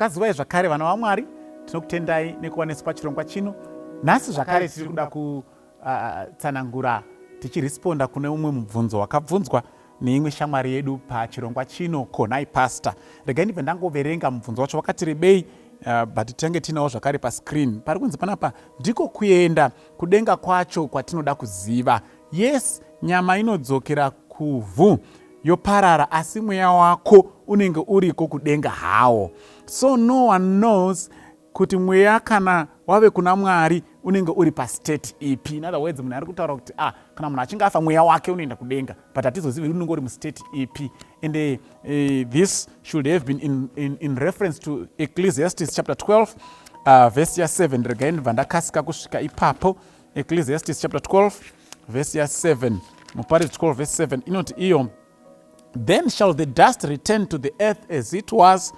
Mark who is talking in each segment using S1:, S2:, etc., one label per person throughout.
S1: Kazuvai zvakare vana vaMwari, tinokutendai nekuva nesu pachirongwa chino. Nhasi zvakare tiri kuda kutsanangura tichiresponda kune umwe mubvunzo wakabvunzwa neimwe shamwari yedu pachirongwa chino, Konai Pastor. Regai ndibve ndangoverenga mubvunzo wacho wakati rebei, but tinenge tiinawo zvakare pascreen. Pari kunzi panapa ndiko kuenda kudenga kwacho kwatinoda kuziva. Yes, nyama inodzokera kuvhu yoparara, asi mweya wako unenge uriko kudenga hawo. So no one knows kuti mweya kana wave kuna Mwari unenge uri pastate ipi. In other words, munhu ari kutaura kuti kana munhu achinge afa, mweya wake unoenda kudenga, but hatizozivi unenge uri mustate ipi. And this should have been in reference to Ecclesiastes chapter 12, verse ya7. Regai ndibva ndakasika kusvika ipapo. Ecclesiastes chapter 12 verse ya7, Muparidzi 12 verse 7 inoti iyo, "Then shall the dust return to the earth as it was,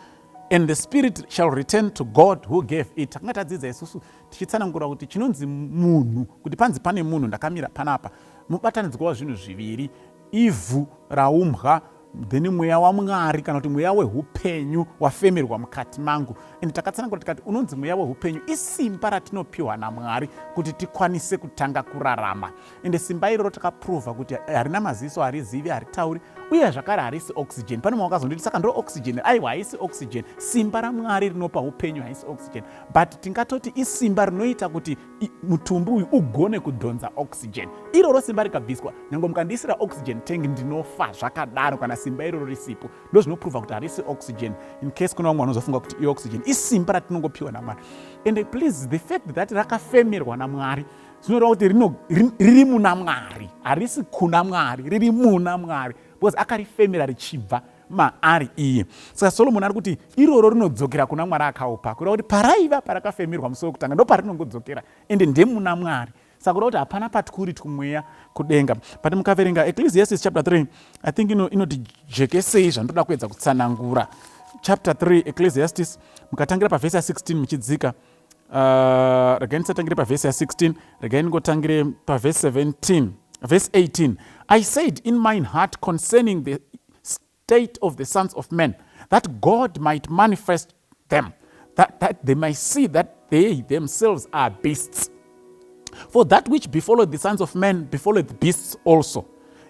S1: and the spirit shall return to God who gave it." Takanga tadzidza isusu tichitsanangura kuti chinonzi munhu, kuti panzi pane munhu ndakamira panapa, mubatanidzwa wazvinhu zviviri: ivhu raumbwa, then mweya waMwari kana kuti mweya weupenyu wafemerwa mukati mangu. And takatsanangura tikati unonzi mweya weupenyu isimba ratinopiwa naMwari kuti tikwanise kutanga kurarama. Ende simba iroro takaprova kuti harina maziso, harizivi, haritauri, uye zvakare harisi oxygen. Pane mwe wakazonditi, "Saka ndo oxygen?" Aiwa, haisi oxygen. Simba raMwari rinopa upenyu haisi oxygen, but tingatoti isimba rinoita kuti mutumbi uyu ugone kudhonza oxygen. Iroro simba rikabviswa, nyange mukandiisira oxygen tank, ndinofa zvakadaro kana simba iroro risipo. Ndo zvinoprova kuti harisi oxygen, in case kuna vamwe vanozofunga kuti ioxygen. Isimba ratinongopiwa naMwari. And please, the fact that rakafemerwa naMwari zvinoreva kuti riri muna Mwari, harisi kuna Mwari, riri muna Mwari, because akarifemera richibva maari iye. Saka Solomoni ari kuti iroro rinodzokera kuna Mwari akaupa, kureva kuti paraiva parakafemerwa musi wekutanga ndo parinongodzokera, ende ndemuna Mwari. Saka kureva kuti hapana patkuri twumweya kudenga. But mukaverenga Ecclesiastes chapter 3, I think inotijekesei zvandoda kuedza kutsanangura. Chapter 3 Ecclesiastes, mukatangira pavhesi ya16 muchidzika, regai ndisatangire pavhesi ya16, regai ndingotangire pavhesi 17, verse 18: "I said in mine heart concerning the state of the sons of men, that God might manifest them, that they might see that they themselves are beasts. For that which befalleth the sons of men befalleth beasts also.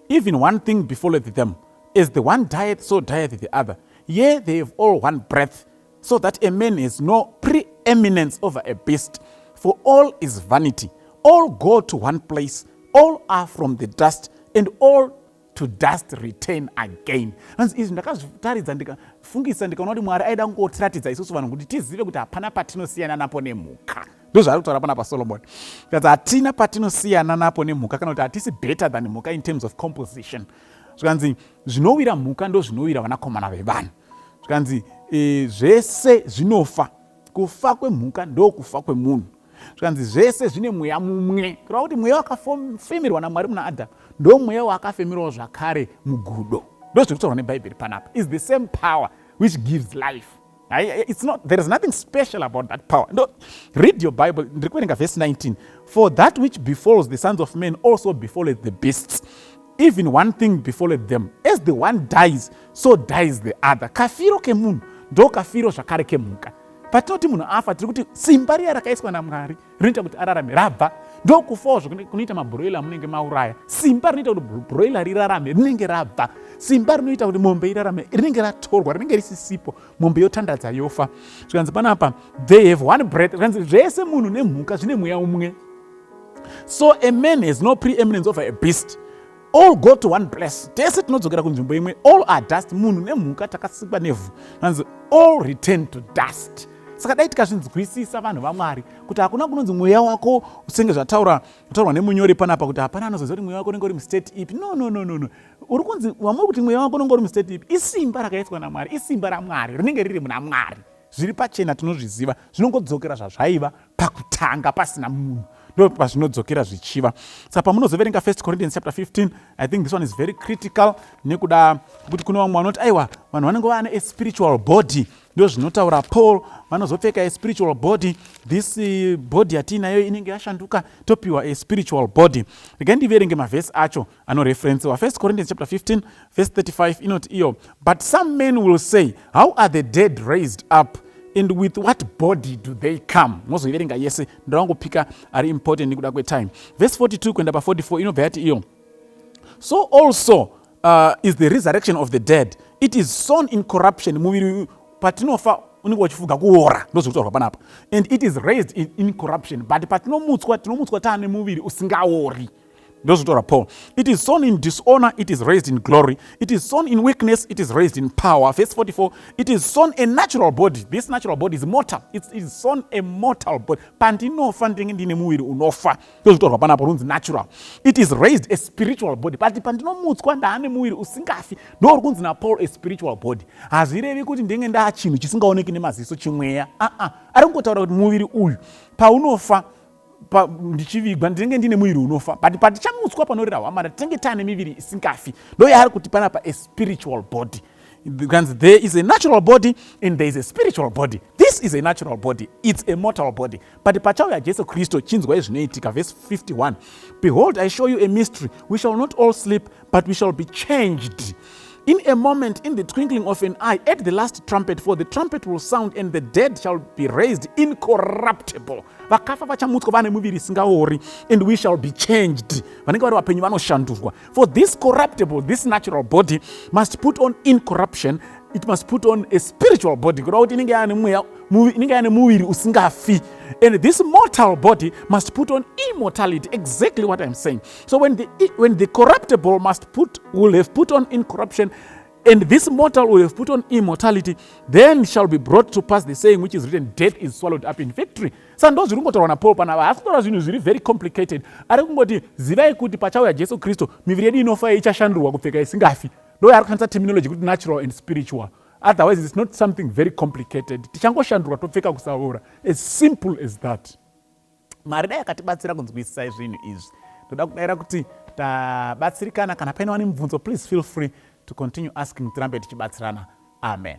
S1: Even one thing befalleth them: as the one dieth, so dieth the other. Yea, they have all one breath, so that a man has no preeminence over a beast. For all is vanity. All go to one place, all are from the dust, and all to dust return again." Anzi izvi ndakazvitaridza, ndikafungisa, ndikaona kuti Mwari aida kungotiratidza isusu vanhu kuti tizive kuti hapana patinosiyana napo nemhuka. Ndozvaari kutaura panapa Solomoni, kuti hatina patinosiyana napo nemhuka, kana kuti hatisi better than mhuka in terms of composition. Zvikanzi zvinowira mhuka ndo zvinowira vanakomana vevanhu. Zvikanzi zvese zvinofa, kufa kwemhuka ndokufa kwemunhu. Zvikanzi zvese zvine mweya mumwe, kureva kuti mweya wakafemerwa naMwari muna Adhamu ndo mweya waakafemerwawo zvakare mugudo. Ndo zviri kutaurwa neBhaibheri panapa, is the same power which gives life. It's not, there is nothing special about that power. No, read your Bible. Ndiri kuverenga verse 19: "For that which befalls the sons of men also befalleth the beasts. Even one thing befalleth them: as the one dies, so dies the other." Kafiro kemunhu ndo kafiro zvakare kemhuka. Patinoti munhu afa, tiri kuti simba riya rakaiswa naMwari rinoita kuti ararame rabva, ndokufawo kunoita mabroiler munenge mauraya. Simba rinoita kuti broiler rirarame rinenge rabva. Simba rinoita kuti mombe irarame rinenge ratorwa, rinenge risisipo, mombe yotandadza yofa. Zvikanzi panapa, "They have one breath." Zvikanzi zvese munhu nemhuka zvine mweya umwe. "So a man has no preeminence over a beast. All go to one place." Tese tinodzokera kunzvimbo imwe. "All are dust." Munhu nemhuka takasikwa nevhu. Anzi all return to dust. Saka dai tikazvinzwisisa, vanhu vaMwari, kuti hakuna kunonzi mweya wako, senge zvataura taurwa nemunyori panapa, kuti hapana anozoziva kuti mweya wako unenge uri mustate ipi. No, no, no, no, no. Uri kunzi wamuri kuti mweya wako unenge uri mustate ipi, isimba rakaiswa naMwari, isimba raMwari rinenge riri muna Mwari. Zviri pachena, tinozviziva, zvinongodzokera zvazvaiva pakutanga pasina munhu, ndo pazvinodzokera zvichiva. Saka pamunozoverenga First Corinthians chapter 15, I think this one is very critical, nekuda kuti kune vamwe vanoti, aiwa, vanhu vanenge vane a spiritual body. Ndo zvinotaura Paul, vanozopfeka a spiritual body. This body yatiinayo inenge yashanduka, topiwa a spiritual body. Regai ndiverenge mavhesi acho anoreferensiwa. First Corinthians chapter 15 verse 35 inoti iyo, "But some men will say, How are the dead raised up? And with what body do they come? Mozoiverenga yese, ndovangopika ari important nekuda kwetime. Verse 42 kuenda pa44 inobva yati iyo, "So also is the resurrection of the dead. It is sown in corruption." Muviri patinofa unenge uchifuga kuora, ndozvekutaurwa panapa. "And it is raised in incorruption." But patinomutswa, tinomutswa taane muviri usingaori, ndozvitaura Paul. "It is sown in dishonor, it is raised in glory. It is sown in weakness, it is raised in power." Verse 44, "It is sown a natural body." This natural body is mortal. It is sown a mortal body. Pandinofa ndinenge ndine muviri unofa, ndozvitaurwa panapa, runzi natural. "It is raised a spiritual body." But pandinomutswa ndaane muviri usingafi, ndo uri kunzi naPaul a spiritual body. Hazvirevi kuti ndinge ndaa chinhu chisingaoneki nemaziso, chimweya. Aa, ari kungotaura kuti muviri uyu paunofa, ndichivigwa ndinenge ndine muviri unofa, but patichamutswa panorira hwamanda tinenge taane miviri isingafi. Ndo yaari kuti panapa a spiritual body. Because there is a natural body and there is a spiritual body. This is a natural body, it's a mortal body, but pachauya Jesu Kristu, chinzwai zvinoitika. Verse 51, "Behold, I show you a mystery. We shall not all sleep, but we shall be changed in a moment, in the twinkling of an eye, at the last trumpet. For the trumpet will sound, and the dead shall be raised incorruptible." Vakafa vachamutswa vane muviri isingaori. "And we shall be changed." Vanenge vari vapenyu vanoshandurwa. "For this corruptible," this natural body, "must put on incorruption." It must put on a spiritual body, kureva kuti inenge yaane mweya, inenge yaane muviri usingafi. "And this mortal body must put on immortality." Exactly what I'm saying. So when the corruptible must put will have put on incorruption and this mortal will have put on immortality, then shall be brought to pass the saying which is written, 'Death is swallowed up in victory.'" Saka ndo zviri kungotaurwa naPaul panapa. Haasi kutaura zvinhu zviri very complicated. Ari kungoti zivai kuti pachauya Jesu Kristu, miviri yedu inofa ichashandurwa kupfeka isingafi. Ndo yaari kushandisa terminology kuti natural and spiritual. Otherwise it's not something very complicated. Tichangoshandurwa topfeka kusaora, as simple as that. Mwari dai akatibatsira kunzwisisa zvinhu izvi. Ndoda kudayira kuti tabatsirikana. Kana paine vane mibvunzo, please feel free to continue asking, tirambe tichibatsirana. Amen.